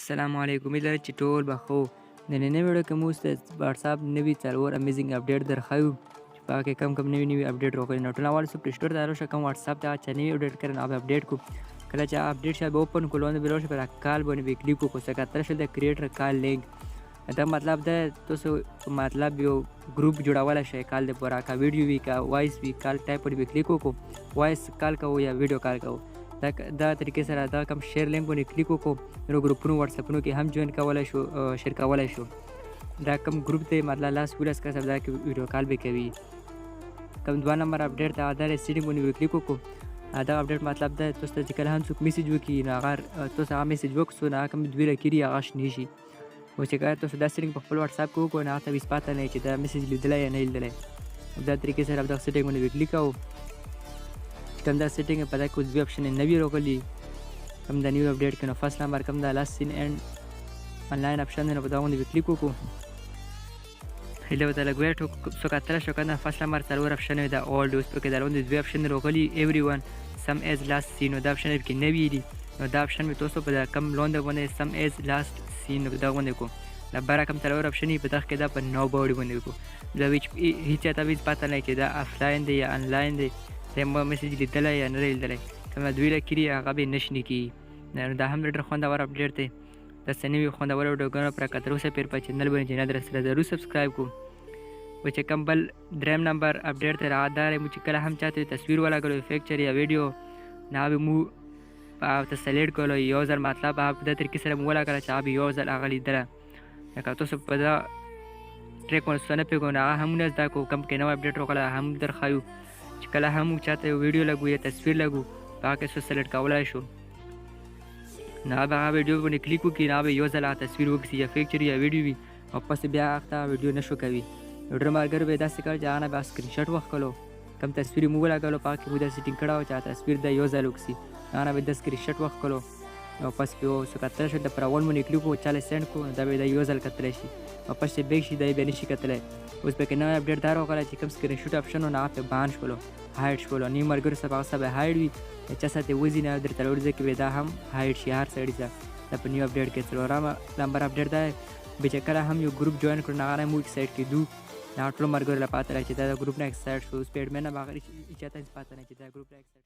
السلام علیکم. امید لرم چې ټول به ښه وو. د نننۍ ویډیو کې موږ د واتساپ نوي څلور امیزینګ اپډیټ درښیو چې په هغه کې کم کم نوي نوي اپډیټ راغلي. نو ټول اول څه پلی سټور ته راشه، کوم واتساپ ته چې نوي اپډیټ کړي نو هغه اپډیټ کو. کله چې اپډیټ شي به اوپن کولو نو به راشه پر کال باندې به کلیک وکړو. څه کتل شول د کریټر کال لینک، دا مطلب ده تاسو مطلب یو ګروپ جوړولی شئ کال د پوره، که ویډیو وي که وایس وي. کال ټایپ باندې به کلیک وکړو، وایس کال کوو یا ویډیو کال کوو. دا دا طریقې سره دا کوم شیر لینک باندې کلیک وکړو، نو ګروپونو واتساپونو کې هم جوین کولای شو، شیر کولای شو. دا کوم ګروپ دی مطلب لاس ولس کسه دا کې ویډیو کال به کوي. کوم دوه نمبر اپډیټ ته دا سیټینګ باندې کلیک وکړو. دا اپډیټ مطلب ده تاسو ته چې کله هم څوک میسج وکړي نو هغه تاسو هغه میسج وکړو نو هغه کوم دوی لکېري هغه شنې شي. او چې کله تاسو دا سیټینګ په خپل واتساپ کې وکړو نو هغه ته هېڅ پاته نه چې دا میسج لیدلی یا نه لیدلی. دا طریقې سره دا سیټینګ باندې کلیک کوو. کوم دا سیټینګ په دا کې اوس دوه اپشن نوي راغلي کوم دا نیو اپډیټ کې. نو فرست نمبر کوم دا لاست سین اینډ انلاین اپشن دی، نو په دا باندې کلیک وکړو. هیله ورته لږ ویټ وکړو. څو کتلی شو که نه، فرست نمبر څلور اپشن وي دا اولډ، اوس پکې دا لاندې دوه اپشن راغلي ایوري ون سم ایز لاست سین. نو دا اپشن پکې نوي دي. نو دا اپشن مې تاسو په دا کم لاندې باندې سم ایز لاست سین نو په دا باندې کو. دا بره کم څلور اپشن په دغه کې دا په نو باډي باندې وکړو. دا ویچ هیچا ته هیڅ پته نه چې دا افلاین دی یا انلاین دی، دا مو میسج لیدلی یا نه لیدلی. کومه دوی لکېري هغه به نه شنې کېږي. نو دا هم ډېر خوندور اپډیټ دی. داسې نوي خوندور ویډیوګانو پر که تر اوسه پورې په چینل باندې چې نه درسره ضرور سبسکرایب کړو. و چې کوم بل دریم نمبر اپډیټ دی هغه دا دی چې کله هم چاته تصویر ولګولو پکچر یا ویډیو نو هغه به مو ته سلیکټ کولو یو ځل، مطلب هغه په دې طریقې سره مو ولګوله چې هغه به یو ځل هغه لیدله. لکه تاسو په دا ټریک باندې څه نه پوهېږو نو هغه هم نه زده کړو. کوم کې نوی اپډیټ راغلی هم درښیو چې کله هم چاته یو ویډیو لګو یا تصویر لګو په هغه کې څه سلیکټ کولای شو. نو هغه به هغه ویډیو باندې کلیک وکړي نو هغه به یو ځل هغه تصویر وکړي یا پکچر یا ویډیو وي او پس بیا هغه ته ویډیو نه شو کوي. نو ډېر ملګرو به یې داسې کړل چې هغه نه به سکرین شاټ وښکلو، کوم تصویر یې مو ولګولو په هغه کې مو دا سیټینګ کړی و چې هغه تصویر دا یو ځل وکړي، هغه نه به دا سکرین شاټ وښکلو او پس به څو کتلی شو د پر اول باندې کلیک وکړو، چا له سینډ کړو نو دا به دا یو ځل کتلی شي او پس چې بیک شي دا یې بیا نشي کتلی. اوس پکې نوی اپډیټ دا راغلی چې کوم سکرین شاټ اپشن و نو هغه پرې بان شولو، هایډ شولو. نیو ملګرو سره هغه سره به هایډ وي، چا سره ترې وځي نه درته ورځي کې به دا هم هایډ شي هر سړي سره. دا په نیو اپډیټ کې څلورم نمبر اپډیټ دی به چې کله هم یو ګروپ جوین کړو نو هغه نه موږ اکسایډ کېدو. نو هغه ټولو ملګرو له پاته راځي چې دا د ګروپ نه اکسایډ شو. اوس په اډمین نه به هغه هېچا ته هېڅ پاته نه چې دا ګروپ نه اکسایډ.